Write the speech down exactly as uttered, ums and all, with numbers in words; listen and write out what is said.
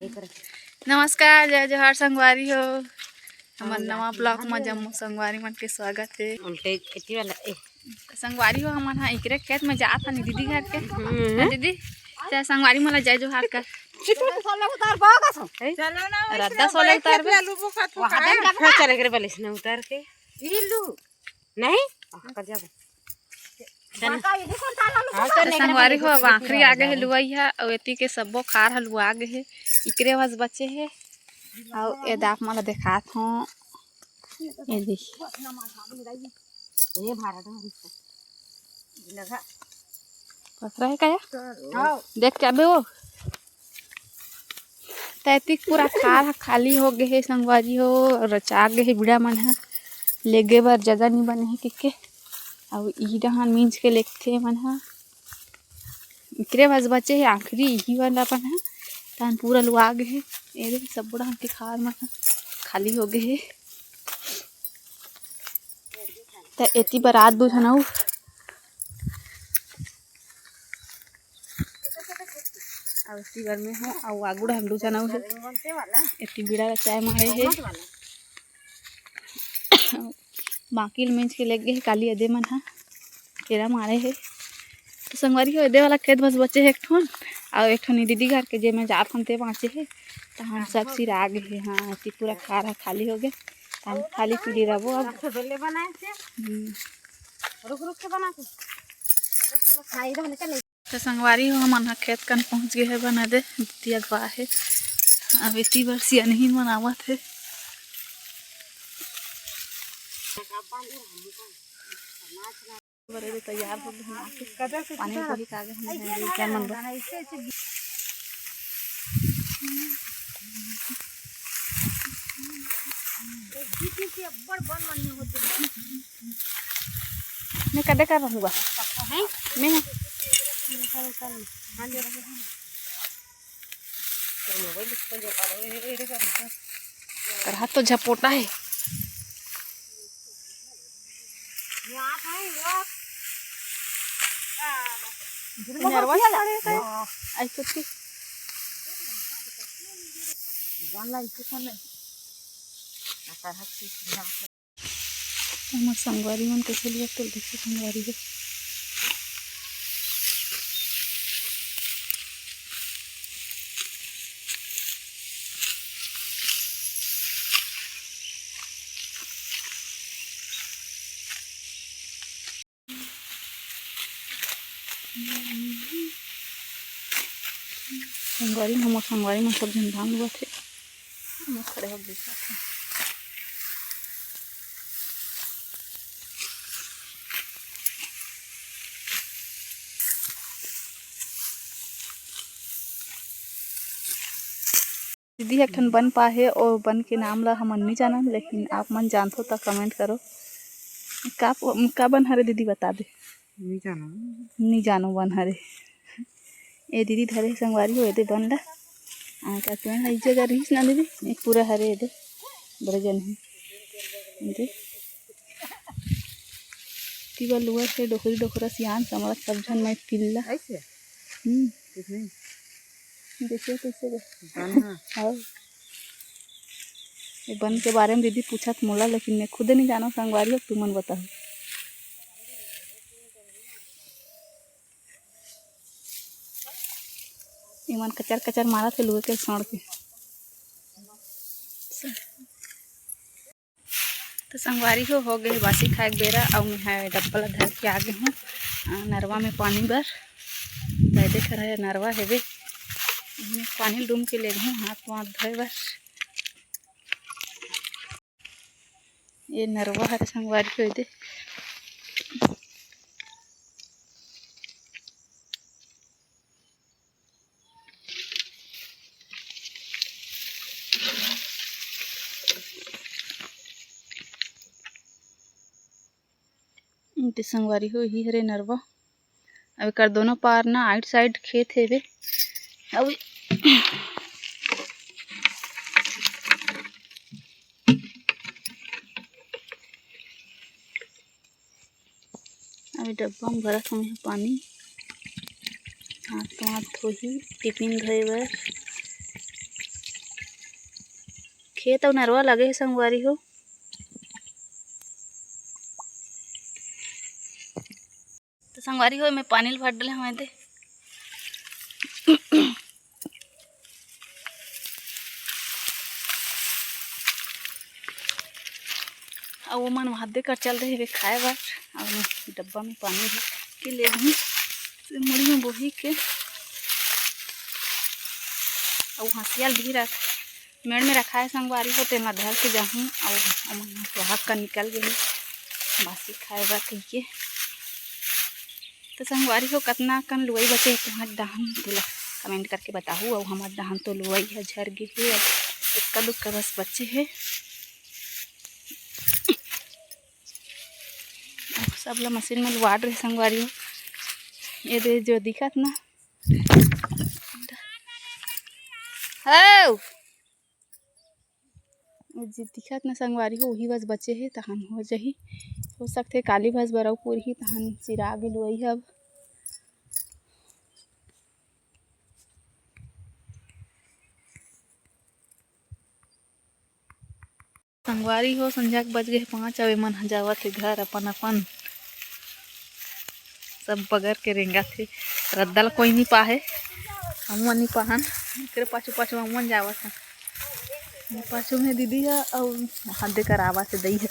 नमस्कार, जय जोहार संगवारी हो। हमर नवा vlog म जम्मो संगवारी मन के स्वागत हे। उल्टे खेती वाला, ए। संगवारी हो, हमन ह इकरे खेत में जात हन दीदी घर के। हम्म। हाँ दीदी, चल संगवारी मन ला जय जोहार कर। रद्दा सोले उतारबे। हाँ, चल एकरे बलिस न उतार के। नहीं? हाँ, कर जाबो। चल। हाँ, चल, तो संगवारी हो, अब आखिरी आ गे हे लुवई ह, अउ एती के सब्बो खार ह लुवा गे हे। इकरे बस बचे हे। अउ ए दाप मन ला देखात हों। ये देख। ये भारत में पथरा हे का या? हाँ। देख के आबे वो। तैतिक पूरा खार ह खाली हो गे हे संगवारी हो, रचा गे हे बीड़ा मन ह, लेगे बर जगह नी बने हे कहिके। अउ इही डहान मींज के लेगथे मन ह। इकरे बस बचे हे आखिरी इही वाला अपन ह, तहन पूरा लुवा गे हे। एदे सब्बो डहान के खार मन ह खाली हो गे हे। त एती बर आ दू झन अउ अउ एती बर में हो, अउ आगू डहन दू झन अउ हे। एती बीड़ा ला चाय मारे हे। बाकी ल मींज के लेग गे हे काली एदे मन ह। केरा मारे हे। तो संगवारी हो, एदे वाला खेत बस बचे हे एक ठोन, अउ एक ठोन दीदी घर के जे में जात हन ते बाँचे हे। तहन सब सिरा गे हे। हाँ, एती पूरा खार ह खाली हो गे। तहन खाली पीली रबो अब। हम्म। रुक रुक के बना के। हाँ, इधर ले चल। तो संगवारी हो, हमन ह खेत कन पहुँच गे हे बना दे, दीदी अगवा हे। अब एती बर सियनही मन आवत हे। बरे तैयार हो गे हे। पानी कोही कागे हम हैं, ये क्या मन बा? मैं कदे कर रहूँगा। मैं करहा तो झपोटा हे। नरवा आई तो थी। हमर संगवारी मन कइसे लिया तो देखो संगवारी हो। संगवारी, हमर संगवारी मन सब झन धान लुवत हे। मैं खड़े होके देखत हूँ। दीदी एक ठन बन पाए हे, ओ बन के नाम ला हमन नइ जानन, लेकिन आप मन जानथो त comment करो। का, का बन हरे दीदी, बता दे। नइ जानो। नइ जानो बन हरे। ए दीदी धरे हे संगवारी हो, एदे बन ला। आ, का पेड़ ह, एक जगह रहिस ना दीदी, ए पूरा हरे एदे, बड़े जन हे। एदे। तिवा लुआ से डोकरी डोकरा सियान समरत सब झन मैं किल्ला। ऐसे? हम्म। कितने? जइसे तइसे बे। बन ह। हाँ। ये बन के बारे में दीदी पूछत मोला, लेकिन मैं खुदे नइ जानव संगवारी हो, तुमन बताओ। इमन कचर कचर मारत हे लुए के छोड़ के। तो संगवारी हो, हो गे हे बासी खाए के बेरा, अउ मैं ह डब्बा ला धर के आ गे हूँ, अ, नरवा में पानी बर। तो एदे कर हे नरवा हेबे, एमे पानी डूम के ले हूँ हाथ वाथ धोए बर। ये नरवा हरे संगवारी हो एदे। ते संगवारी हो, ही हरे नरवा। अब एकर दोनों पार ना आइट साइड खेत हेवे। अब अभी डब्बा में भरत हूँ पानी। हाथ वाथ धोही, टिफिन धोए बर। ये तो नरवा लगे हे संगवारी हो। तो संगवारी हो, मैं पानी ल भर डले हवं दे। अउ ओमन वहां दे कर चल रहे वे खाए बर। अउ मैं डब्बा में पानी भर के ले गई से मुड़ी में बोही के। अउ हंसिया ल भी रख मेड़ में रखाए संगवारी हो, तेन ला धर के जाहूं। अउ ओमन ह सुहाग का निकल गे हे बासी खाए बर कहिके। तो संगवारी हो, कतना कन लुवई बचे हे तुम्हार डहान, तेला कमेंट करके बताहू। अउ हमर डहान तो लुवई ह झर गे हे, अब एक्का दुक्का बस बचे हे। अब सबला मशीन में लुवाट रहे संगवारी हो। ये दे जो दिखत ना, हव। जे दिखत न संगवारी हो, उही बस बचे हे, तहन हो जही। हो सकथे काली भस बर अउ पूरही, तहन चिरा गे लुवई ह अब। संगवारी हो, संझा के बज गे हे पाँच, अब एमन ह जावत हे घर अपन अपन। सब बगर के रेंगत हे, रद्दा ल कोई नी पाहे, हमन नी पाहन, एकरे पाछू पाछू हमन जावत हन। पाछू में दीदी ह अउ हाथ दे कर आवत हे दई ह।